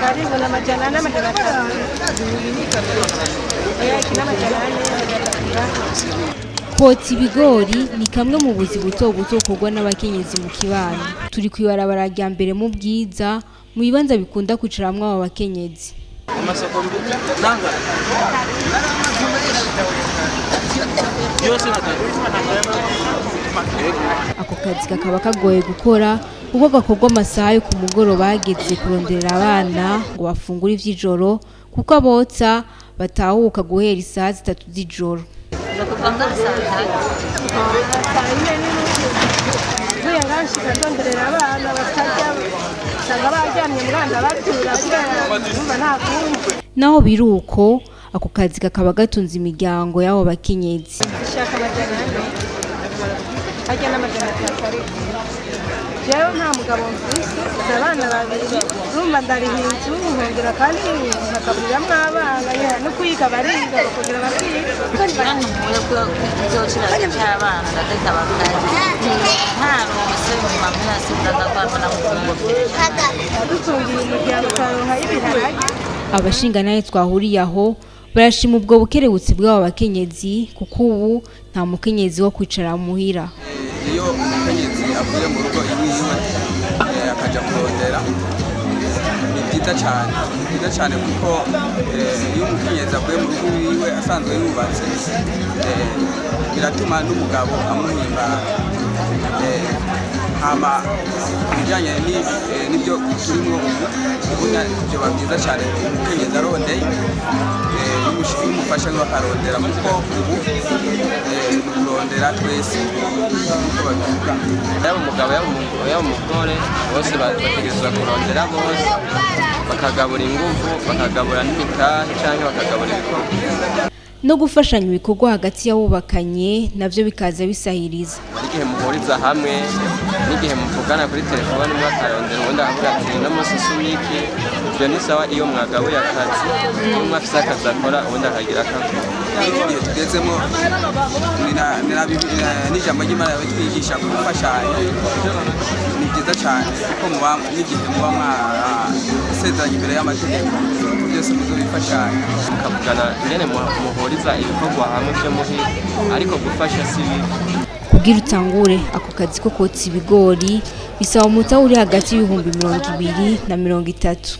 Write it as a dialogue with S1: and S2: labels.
S1: Karibu na 400, 500. Oya, iki n'400, 300.
S2: Kotsa ibigori ni kamwe mu buzi buto buto bukorwa n'abakenyezi mu kibano. Turi kw'ibarabara rya mbere mu Bwiza, mu bibanza bikunda kwicaramwo abo bakenyezi. Ako kazi kakaba kagoye gukora kuko gakorwa amasaha yo ku mugoroba hageze kuronderera abana ngo bafungure ivy'ijoro, kuko abotsa batahuka guhera isaha 3 z'ijoro.
S1: Saa 4:30 mvuye ngaho nshika ndonderera abana bakarya, usanga baryamye muganda batura kubera numva nta kundi.
S2: Naho biri uko, ako kazi kakaba gatunze imiryango y'abo bakenyezi.
S1: Shaka 400, harya n'300 ariko. Jewe nta mugabo mfise, mfise abana babiri, urumva ndariha inzu, nkongera kandi nkagaburiramwo abana, no kwiga bariga, bakongera bakiga. Dutungiye umuryango ukaronka y'ibiharage.
S2: Abashingantahe twahuriye aho barashima ubwo bukerebutsi bw'abo bakenyezi, kuko ubu nta mukenyezi wo kwicara muhira.
S3: Iyo umukenyezi avuye mu rugo iwiwe akaja kurondera, ni byiza cyane, ni byiza cyane kuko iyo umukenyezi avuye mu rugo iwiwe asanzwe yubatse, biratuma n'umugabo amuhimbara. Hama ibijyanye n'ibyo turimo ubu, ubona byoba byiza cyane umukenyezi arondeye, n'umufasha wiwe akarondera, kuko ubu ni ukurondera twese nk'uko babivuga.
S4: Yaba umugabo yaba umugore, bose bategerezwa kurondera, bose bakagabura inguvu, bakagabura n'imitahe canke bakagabura ibikorwa.
S2: No gufashanya ibikorwa hagati y'abubakanye navyo bikaza bisahiriza.
S4: N'igihe muhuriza hamwe, n'igihe muvugana kuri telefone, umwe akarondera uwundi akavuga ati uno munsi si wiki. Ivyo ni sawa iyo mwagabuye akazi, iyo umwe afise akazi akora uwundi akagira akakora.
S3: Muri iki gihe tugezemo n'ijambo ry'Imana ritwigisha gufashanya, ni byiza cyane kuko muba n'igihe muba mwarasezeranye imbere y'amategeko byose muzobifashanya.
S4: Mukavugana ingene muhuriza ibikorwa hamwe vyo muhira, ariko gufasha si bibi.
S2: Kugira utangure ako kazi ko kotsa ibigori bisaba umutahe uri hagati y'20,000 na 30,000.